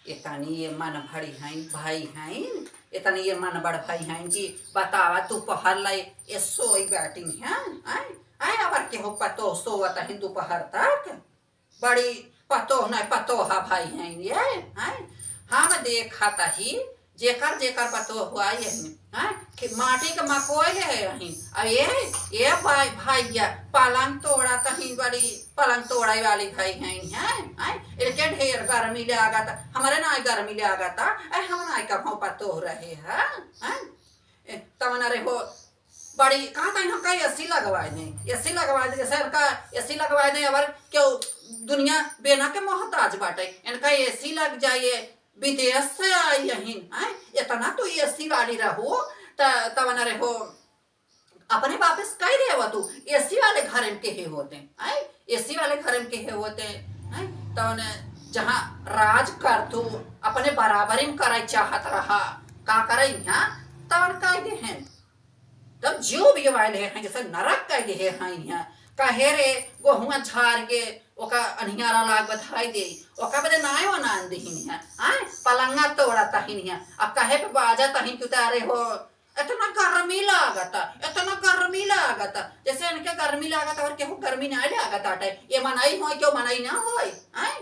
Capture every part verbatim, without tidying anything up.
एतनी ये मन भरी हइन, भाई हइन, एतनी ये मन बड़ भाई हइन कि बतावा, तू पहर लाई ये सोई बैठी हैं, आय, आय, अबर केहू पतोह सोवत हइन दोपहर तक। बड़ी पतोह नहीं, पतोहा भाई हइन ये, हैं? हम देखत ही, जेकर जेकर पतोह हुआ ये, हैं? कि माटी के मकोई ले है यहीं। अब ये, ये भाई, भैया, पलंग तोड़त ही, बड़ी पलंग तोड़े वाली भाई हइन, हैं? हैं? इनके ढेर गर्मी लागत, हमरे ना गर्मी लागत, ऐ हम ना कभो पतोह रहे हैं, हैं? ए, तवन अरे हो, बड़ी कहा था, हमका एसी लगवाए दें, एसी लगवाए दें, जैसे हमका एसी लगवाए दें, अबर क्यों दुनिया बेना के मोहताज बाटे, इनका एसी लग जाए, विदेश से आई यहीं, हैं? इतना तू एसी वाली रहू, त-, तवन अरे हो, अपने वापस कह दे वो तू, एसी वाले घर में केहे होते, हैं? एसी वाले घर में केहे होते, हैं? तवन जहाँ राज कर तू अपने बराबरी में करे चाहत रहा, का करे यहाँ, तवन कह दे हैं। तब जो भी वाले हैं, जैसे नरक कह दे हैं यहाँ, कहे रे गोहुआ झाड़ के ओका अनियारा लाग बधाई दे, ओका बदे नाय वो नान दिहिन है, आय, पलंगा तोड़ा तहिन है, अब कहे पे बाजा तहिन कि उतारे हो, इतना गर्मी लागत, इतना गर्मी लागत, जैसे इनके गर्मी लागत और केहू गर्मी नाय लागत आटे, ये मनई होय, केहू मनई ना होय, आय।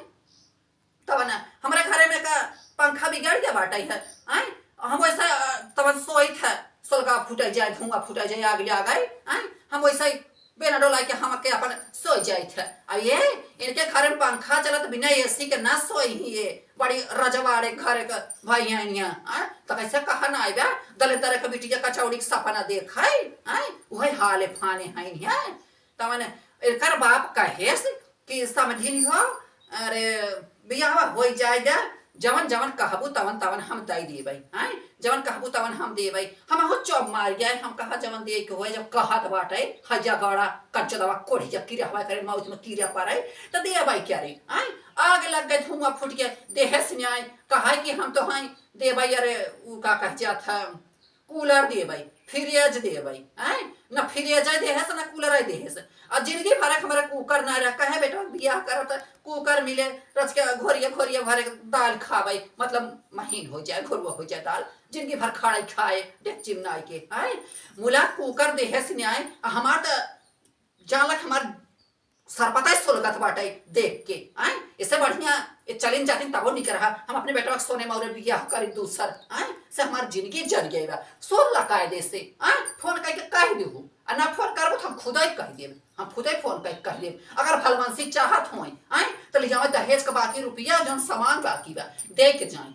तब ना, हमरे घरे में का पंखा बिगड़ गया बाटे है, आय? हम वैसा, अ, तब सोइत है, सोलगा फूटे जाए, धुआं फूटे जाए, आग ले आ गए, आय? हम वैसे ही बेना डोला के हम के अपन सो जाइत है। आ ये, इनके घर में पंखा चलत, बिना एसी के ना सोई ही ये, बड़ी रजवाड़े घर के भाई हैं इनिया, आय? तो कैसे कहा ना आइबा, दलिद्दर के बिटिया कचौड़ी के सपना देख है, आय? वही हाले फाने हैं इनिया। तवन एकर बाप कहेस कि समझिन हो, अरे बियाह होई जाए दे, जवन जवन कहबू तवन तवन हम दई देबै, हैं? जवन कहबू तवन हम देबै। हम हो चौब मार गए, हम कहा जवन दे के होए, जब कहत बाटे, हइया गड़ा, कंचदवा, कोढ़िया, किरहवा करे, मौत में कीड़ा पड़े, त देबै क्या रे, हैं? आग लग गए, धुआं फूट गए, देहे से न्याय, कहा कि हम तो हैं, देबै, अरे, उ का कह जात है, कूलर देबै, फ्रिज देबै, हैं? न फ्रिज देहेस, न कूलर देहेस। आ जिंदगी भर हमरे कुकर ना रह, कहे बेटा बियाह करत कुकर मिले, रच के घोरिया घोरिया भरे दाल खाबै, मतलब महीन हो जाए, घोरुआ हो जाए दाल, जिंदगी भर खाड़े खाए, डेगची में नाई के, हैं? मुला कुकर देहेस न्याय, आ हमार त जालक हमार सरपतै सोलगत बाटे देख के, आय? इससे बढ़िया ये चलिन जातिन तबो निक रहा। हम अपने बेटवा के सोने मौरे बियाह करी दूसर, आय? से हमार जिंदगी जर गई बा। सोल लकाए दे से, आय? फोन करके कह देहू। आ ना फोन करबो तो हम खुदै कह देब। हम खुदै फोन करके कह देब। अगर भलमनसी चाहत होई, आय? तो ले जाओ दहेज का बाकी रुपया, जौन सामान बाकी बा, दे के जाए।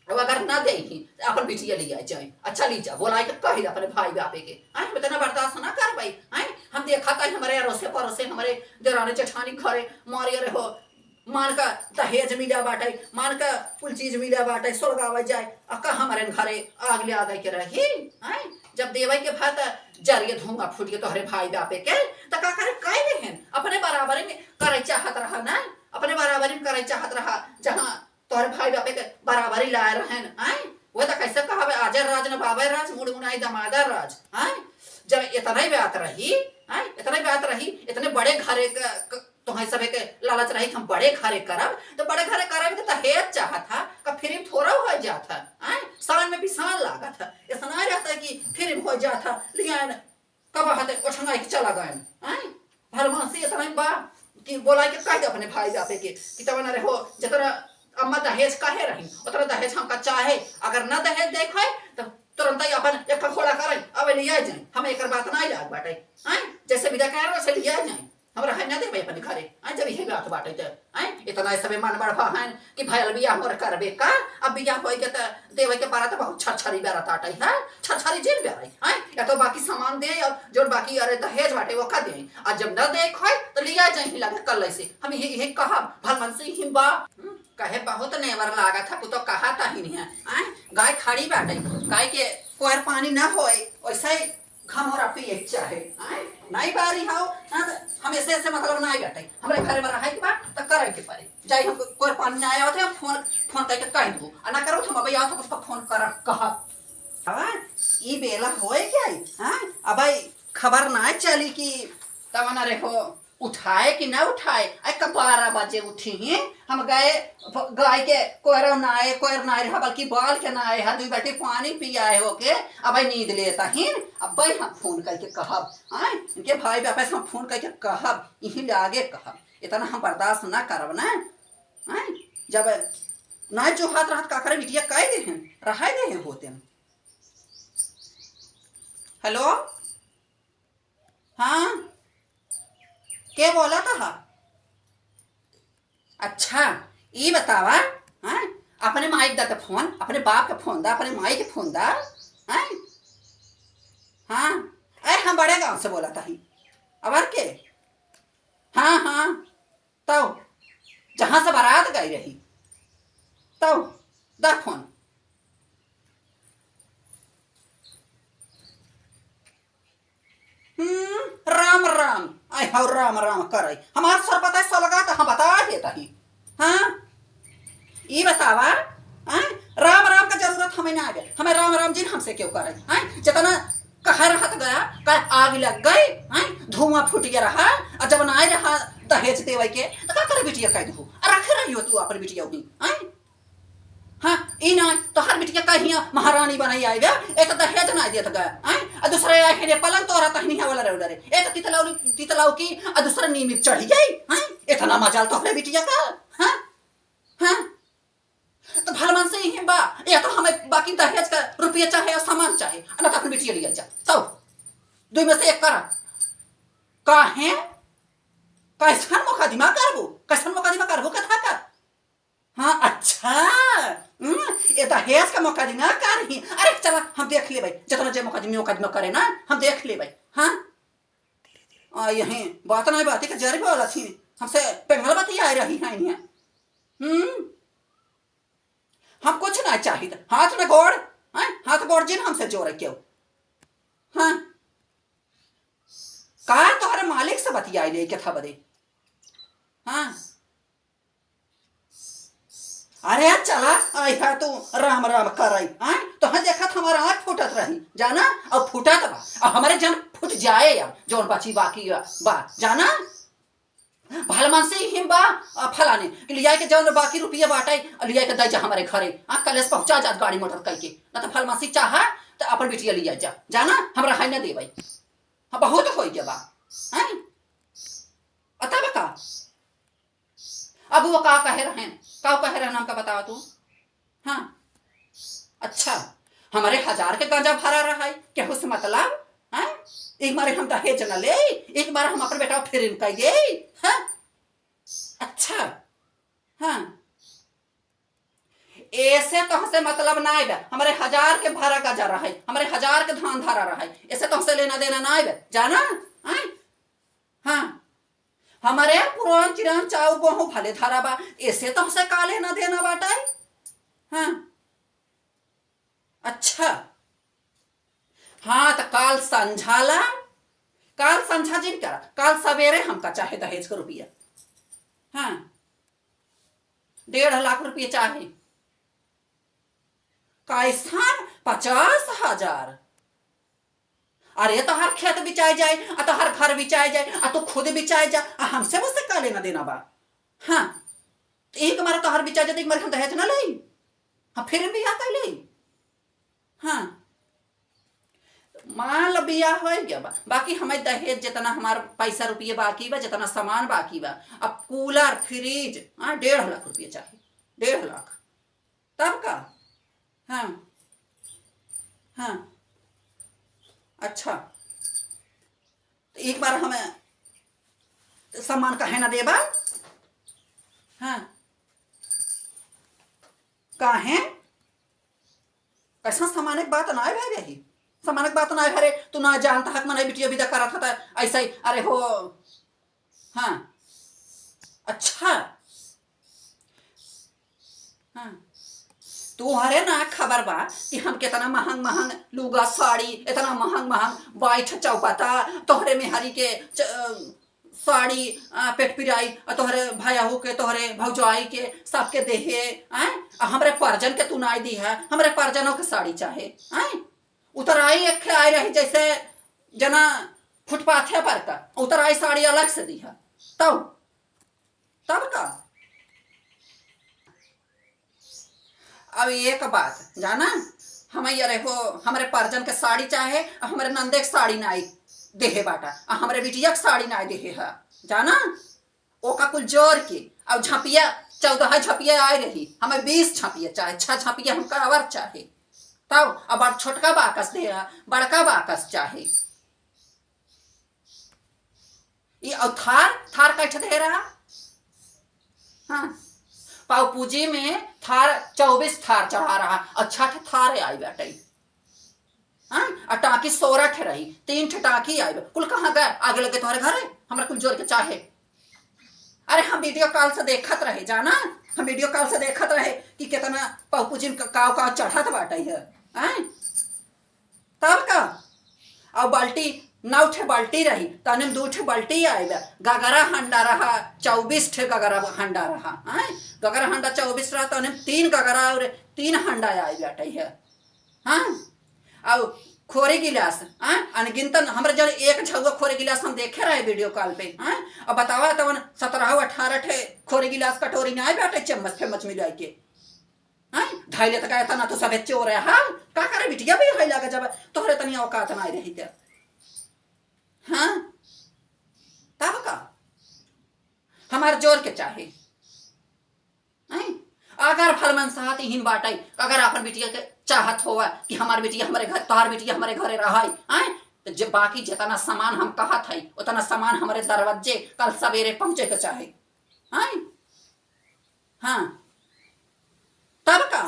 अब अगर ना देही, तो अपन बिटिया लिया जाए। अच्छा, ली जा, बोलाए के कही अपने भाई बापे के। आय, हम इतना बर्दाश्त ना करबै। आय, हम देखा था हमारे अड़ोसे पड़ोसे, हमारे देरानी जेठानी घरे मारिया रहो, मान का दहेज मिला बाटे, मान का कुल चीज मिला बाटे, सोलगावा जाए, आ का हमारे घरे आग ले आगे के रही? आय, जब देवे के भात जरिए धुआं फूट के तोहरे भाई बापे के, त का करे? कह देहन, अपने बराबरी में करे चाहत रहा ना, अपने बराबरी में करे चाहत रहा, जहाँ तोहरे भाई बापे के बराबरी लाए रहन, आय? वो तो कैसे कहबे, आजर राज न बाबर राज, मुड़ मुड़ाई दमादर राज, आय? जब इतना ही बात रही, आय? इतना ही बात रही, इतने बड़े घरे क, क, तोहरे सभे के लालच रही कि हम बड़े घरे करब, तो बड़े घरे करब के दहेज चाहत था, का फिर थोड़ा हो जात था, आय? शान में पिसान लागत था, इतना रहता है कि फिर हो जात था, लिया न कब हते ओठंगाई के चला गए, हैं? भलमनसी इतना बा कि बोलाए के कह दे अपने भाई बापे के कि तब ना रहो, जितना अम्मा दहेज काहे रही, उतना दहेज हमका चाहे। अगर ना दहेज देखे तो तुरंत ही अपन एक घोड़ा करे, अब लिया जाए, हमें एकर बात ना लाग बाटे, हैं? जैसे विदा कहे वैसे लिया जाए, हम रहे ना देबे अपने घरे, हैं? जब यही बात बाटे तो आय, इतना सबे मन बढ़वा है कि भयल बियाह मोर करबे का, अब बियाह होई के त देवे के पारा त बहुत छरछरी बेरत आटे है, छरछरी जिन बेरे, आय, या तो बाकी सामान दे और जो बाकी अरे दहेज बाटे वो का दे, आ जब न दे खोए तो लिया जाए ही लगे कल से, हम यही, यही कहब, भलमनसी ही बा, हम्म, कहे बहुत नेवर लागत है, कुतो कहा ता ही नहीं है, आय, गाय खड़ी बाटे, गाय के कोयर पानी न होए, वैसे ही घमोरा पिए के चाहे, आय? नाई बारी हाव, हाँ, त हम ऐसे, ऐसे मतलब नाई बाटे। हमरे घरे में रहे के बा, त करे के पड़े। जाई हम कोई पानी ना आया होते, हम फोन, फोन करके कह दू। आ ना करो, हम अबे आओ तो उसका फोन कर, कह। हाँ, ई बेला होए गई, हाँ? अब भाई खबर ना चली कि तब ना रहो। उठाए कि ना उठाए? अरे, कब बारह बजे उठी ही, हम गए, फ-, गाय के कोयरो ना आए, कोयर ना आए, बल्कि बाल के ना आए, हा दुई बाटी पानी पियाए होके, अब नींद लेता ही, अब हम फोन करके कहब, आए, इनके भाई बाप से हम फोन करके कहब, यही लागे कहब, इतना हम बर्दाश्त ना करब ना, आए, जब ना जो हाथ रहत का करे, बिटिया कह दे हैं, रहाई दे हैं होते हैं। हेलो, हाँ, के बोलत ह? अच्छा, ई बतावा, हाँ, अपने माई के दा त फोन, अपने बाप के फोन दा, अपने माई के फोन दा, हाँ, हाँ, अरे हम बड़े गाँव से बोलत ही, अबर के? हाँ, हाँ, तौ जहाँ से बारात गई रही, तौ दा फोन। हम्म, राम राम। आय हौ राम राम करई। हमार सर पता है सलगा त हम बता देत ही। हाँ? ई बतावा, हाँ? राम राम का जरूरत हमें ना आवे। हमें राम राम जी हमसे क्यों करई? हाँ? जितना कह रहत गया, का आग लग गई, हाँ? धुआं फूट गया रहा, और जब ना आए रहा दहेज देवे के, तो का करे बिटिया कह दू? और रखे रहियो तू अपन बिटिया हुई, हाँ? हाँ, ई ना, तोहर बिटिया कहिया महारानी बनाई आइबे, एक दहेज ना देत गए, आय? आ दूसरे आए हेने पलंग तोरा तहनी वाला रे उडरे। एक तितलाउली, तितलाउ की, आ दूसरा नीम चढ़ी गई, आय? इतना मजाल तोहरे बिटिया का, हाँ? हाँ? तो भलमनसी ही बा, या तो हमें बाकी दहेज का रुपया चाहे और सामान चाहे, आ ना तो अपन बिटिया लिया जा, तो दुई में से एक करा। काहे? कैसन मुकदमा करबो? कैसन मुकदमा करबो कथा का? हाँ, अच्छा। हम्म, ये दहेज का मुकदमा कर ही। अरे चला, हम देख लेबै, जितना जे मुकदमा, मुकदमा करे ना, हम देख लेबै। हाँ, आ, यही बात नहीं, बात के जरिए बोला थी, हमसे पेंगल बतिया रही है इन्हें। हम्म, हम कुछ ना चाहित, हाथ न गोड़, हैं? हाथ गोड़ जिन हमसे जोड़े क्यों? हाँ, का तोहरे मालिक से बतियाई ले के था बदे? हाँ, अरे चला, आई है तू राम राम करई, आय? तोहे देखत हमार आँख फूटत रही, जाना? अब फूटत बा, अब हमरे जन फूट जाए, अब जौन बची बाकी बा, जाना? भलमनसी हिम बा, आ, फलाने, कि लिया के जौन बाकी रुपया बाटे, आ, लिया के दे जा हमरे घरे, आ, कलेस पहुँचा जात गाड़ी मोटर कइके, ना तो भलमनसी चाहा, तो अपन बिटिया लिया जा, जाना? हमरा है ना देबै, हाँ, बहुत होइ गया बा, हैं? अतः बता, अब वो का कहे रहन, का कहे रहन हमका बतावा तू? हाँ, अच्छा, हमरे हजार के गांजा भरा रहा है, केहू से मतलब? हाँ, एक बारे हम दहेज न ले, एक बार हम अपन बेटा फिर इनका दे। हाँ, अच्छा, हाँ, ऐसे तोहसे मतलब ना आइबे, हमरे हजार के भरा गांजा रहा है, हमरे हजार के धान धरा रहा है, ऐसे तोहसे लेना देना ना आइबे, जाना? हाँ, हाँ, हमरे पुरान चिरान चाउर गोहूँ भले धरा बा, एसे तोहसे का लेना देना बाटे? हाँ, अच्छा, हाँ, त काल संझा ला, काल संझा जिन करा, काल सवेरे हमका चाहे दहेज के रुपया। हाँ, डेढ़ लाख रुपया चाहे। कैसन पचास हजार? अरे, तोहार खेत बिचाए जाए, आ तोहार घर बिचाए जाए, आ तू खुद बिचाए जा, आ हमसे उससे का लेना देना बा? हाँ, तो एक बार तोहार बिचाए जाए, तो एक बार हम दहेज ना लेई, हम फिर बियाह कर लेई। हाँ, मान लो बियाह हो गया बा, बाकी हमें दहेज जितना हमार पैसा रुपये बाकी बा, जितना सामान बाकी बा, अब कूलर, फ्रिज, हाँ, डेढ़ लाख रुपये चाहिए, डेढ़ लाख। तब का? हाँ, हाँ, अच्छा, तो एक बार हमें सामान काहे ना देबा? हाँ, काहे? कैसा सामान के बात ना है भाई रही, सामान के बात ना है रे, तू ना जानता हक मने बिटिया विदा करत हता ऐसा ही, अरे हो, हाँ, अच्छा, हाँ, तोहरे ना खबर बा कि हम कितना महंग महंग लुगा साड़ी, इतना महंग महंग बैठ चौपता, तोहरे मेहरी के च-, साड़ी, आ, पेट पिराई, आ, तोहरे भयाहू के, तोहरे भौजाई के, सबके देहे, आय? आ हमरे परजन के तू नाई दी है, हमरे परजनों के साड़ी चाहे, आय? उतराई एक ठे आए रही जैसे जना फुटपाथे पर का, उतराई साड़ी अलग से दी है। तब, तब का? अब एक बात जाना, हम ये रहो, हमरे परजन के साड़ी चाहे, आ हमरे नंदे के साड़ी नाई देहे बाटा, आ हमरे बिटिया के साड़ी नाई देहे है, जाना? ओका कुल जोर के, अब झपिया, चौदह झपिया आए रही, हमें बीस झपिया चाहे, छह झपिया हमका और चाहे। तब अब छोटका बाकस दे, बड़का बाकस चाहे। ई और थार, थार कैठ दे रहा? हाँ, पाव पूजी में थार, चउबीस थार चढ़ा रहा, और छठ थार आई बाटे। हाँ, और टाँकी सोरह ठे रही, तीन ठे टाँकी आई बा। कुल कहाँ गए? आगे लगे तोहरे घरे, हमरा कुल जोर के चाहे। अरे, हम वीडियो कॉल से देखत रहे, जाना, हम वीडियो कॉल से देखत रहे कि कितना पाव पूजी में काव काव चढ़त बाटे है। हाँ? तब का? और बाल्टी, नौ ठे बाल्टी रही, तने में दू ठे बाल्टी आइल, गगरा हंडा रहा, चउबीस ठे गगरा हंडा रहा, आय? गगरा हंडा चउबीस रहा, तने में तीन गगरा और तीन हंडा आइल बाटे है। हाँ? और खोरी गिलास, हाँ? अनगिनतन, हमरे जन एक झउआ खोरी गिलास हम देखे रहे वीडियो कॉल पे, हाँ? अब बतावा तवन सतरह अठारह ठे खोरी गिलास कटोरी में आइल बाटे, चम्मच फेम्मच मिलाइ के। हैं? धाई लेत का एतना तो सभे चोर है। हाँ? का करे बिटिया भी है लागे जब तोहरे तनी औकात नाई रही त। हाँ? तब का? हमार जोर के चाहे। हैं? अगर भलमनसाहत इहिन बाटे, अगर आपन बिटिया के चाहत होवा कि हमार बिटिया हमरे घर, तोहार बिटिया हमरे घरे रहइ, हैं? त जे बाकी जेतना सामान हम कहत हई, ओतना सामान हमरे दरवाजे कल सबेरे पहुँचे के चाहे। हैं? हाँ, तब का?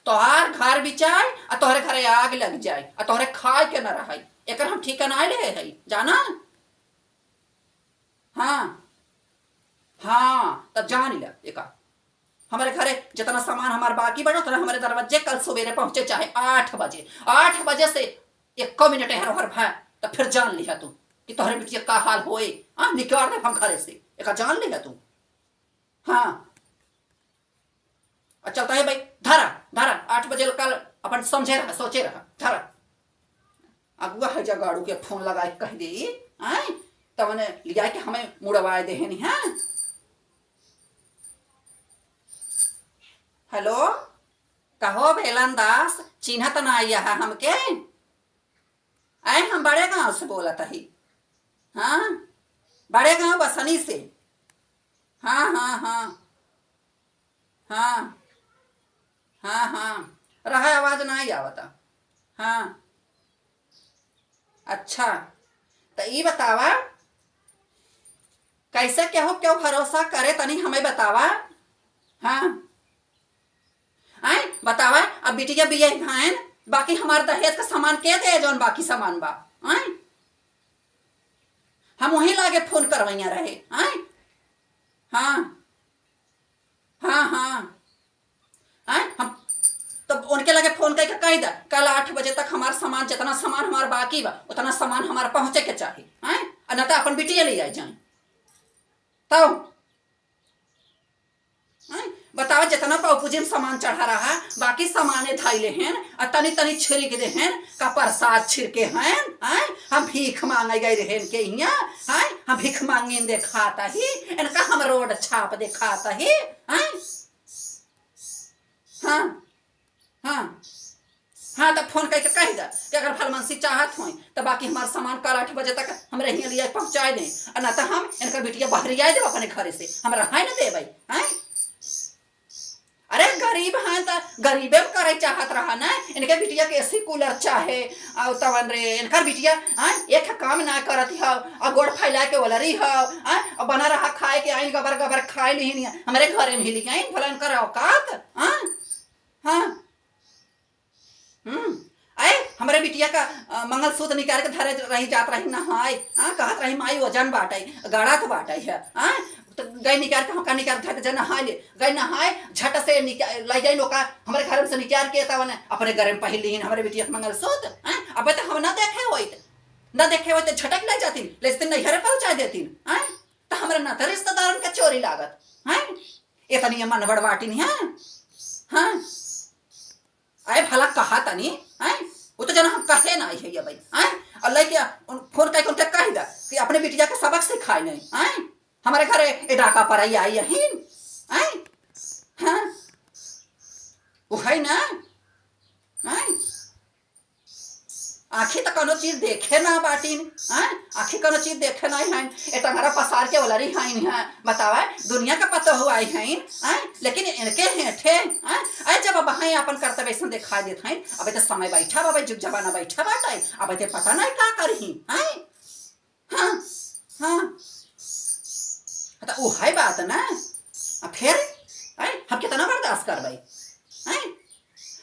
तोहार घर बिचाए, आ तोहरे घरे आग लग जाए, आ तोहरे खाए के न रहे। एकर हम ठिकाना ले है, जाना? हाँ, हाँ, तब जान ल एका। हमरे घरे जितना सामान हमार बाकी बा, उतना हमरे दरवाजे कल सुबेरे पहुँचे, चाहे आठ बजे। आठ बजे से एको मिनट एहर ओहर भा, तब फिर जान लिहा तू कि तोहरे बिटिया का हाल होए। हाँ, निकाल दे हम घरे से, एका जान लिहा तू। हाँ। आ चलता है भाई, धरा, धरा, आठ बजे कल अपन समझे रहा, सोचे रहा, धरा। अगुआ है जगाड़ू के फोन लगाए कह दे, आय, तवने लिया के हमें मुड़वाए देहे नहीं, हाँ? हेलो, कहो भेलन दास, चिन्हत ना आइया है हमके? आए, हम बड़े गांव से बोलत हई। हाँ, बड़े गांव बसनी से। हाँ, हाँ, हाँ। हाँ। हाँ, हाँ। रहा, आवाज नाई आवता। हाँ। अच्छा, त ई बतावा, कैसे केहू केहू भरोसा करे, तनी हमें बतावा। हाँ। आय, बतावा, अब बिटिया बियाह भएन, बाकी हमार दहेज का सामान के दे, जौन बाकी सामान बा? आय, हम वहीं लागे फोन करवैया रहे। आय, हाँ, हाँ, हाँ। आय, हम तब उनके लगे फोन करके कह दा, कल आठ बजे तक हमार सामान, जितना सामान हमार बाकी बा, उतना सामान हमार पहुँचे के चाही। आय, आ न तो अपन बिटिया ले आए जाए। तब हैं? बतावा, जितना पाव पूजी में सामान चढ़ा रहा, बाकी सामाने धाई ले हैं, आ तनी तनी छिड़क दे हैं, का प्रसाद छिड़के हैं, हैं? हम भीख मांगे गए रहे इनके हियां, हैं? हम भीख मांगे देखाता ही, इनका हम रोड छाप देखाता ही, हैं? हाँ, हाँ। हाँ, तब फोन करके कह दा कि अगर भलमनसी चाहत होई, तब बाकी हमार सामान कल आठ बजे तक हमरे हियां लिया पहुँचाए दें, आ ना तो हम इनकर बिटिया बहरिया देब अपने घरे से, हम रहाई न देबै, हैं? अरे, गरीब हैं त गरीबे में करे चाहत रहा ना, इनके बिटिया के एसी कूलर चाहे, और तवन रे, इनकर बिटिया, हैं, एक काम ना करत हव, और गोड़ फैला के ओलरी हव, हैं, और बना रहा खाए के, आइन गबर गबर खाए लिहिन, हमरे घरे में ही लिखाइन, भला इनकर औकात, हाँ? हाँ। हम्म। आए, हमरे बिटिया का, अ, मंगलसूत्र निकाल के धरे रही, जात रही नहाए। हाँ, कहत रही, "माई, वजन बाटे, गड़त बाटे है।" हाँ, तो गई निकाल के, हमका निकाल के धर के जा नहाए ले। गई नहाए, झट से निका-, ले जाई लोका, हमरे घर में से निकाल के तवन अपने घर में पहिर लीन, हमरे बिटिया के मंगलसूत्र। हाँ, अब तो हम ना देखे होइत, ना देखे होइत, झटक ले जातीन, ले जातीन नैहरे पहुँचा देतीन। हाँ, तो हमरे ना तो रिश्तेदारन का चोरी लागत। हाँ, इतनी मनबड़ बाटिन, हाँ? हाँ। अरे भला कहा तनी, हैं? वो तो जना हम कहे ना आई है ये भाई, हैं? और लेके उन फोन करके उनके कह दा कि अपने बिटिया के सबक सिखाई नहीं, आय? हमरे घरे ए डाका परई आई अहिन, आय? हाँ, उ है ना, आय? आँखी त कउनो चीज देखे ना बाटिन, आय? आँखी कउनो चीज देखे नाहीं हइन। ए टंगरा पसार के ओलरी हइन, हाँ, बतावा, दुनिया के पतोहू आई हइन, आय? लेकिन इनके हेठे, आय? आय, जब अब हइन, आपन करतब अइसन देखाई देत हइन, अबे त समय बैठा बा, अबे जुग जमाना बैठा बाटे, अबे त पता नाहीं का करही, आय? हाँ, हाँ। हाँ, त उ है बात ना। आ फेर, आय, हम केतना बर्दाश्त करबै? आय?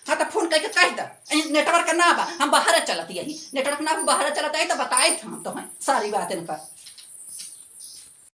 हाँ, त फोन कइके कहि द, ए, नेटवर्क ना बा, हम बाहर चलत यही, नेटवर्क ना बा, बाहर चलत आई, त बताइत हम तोहैं सारी बात इनका।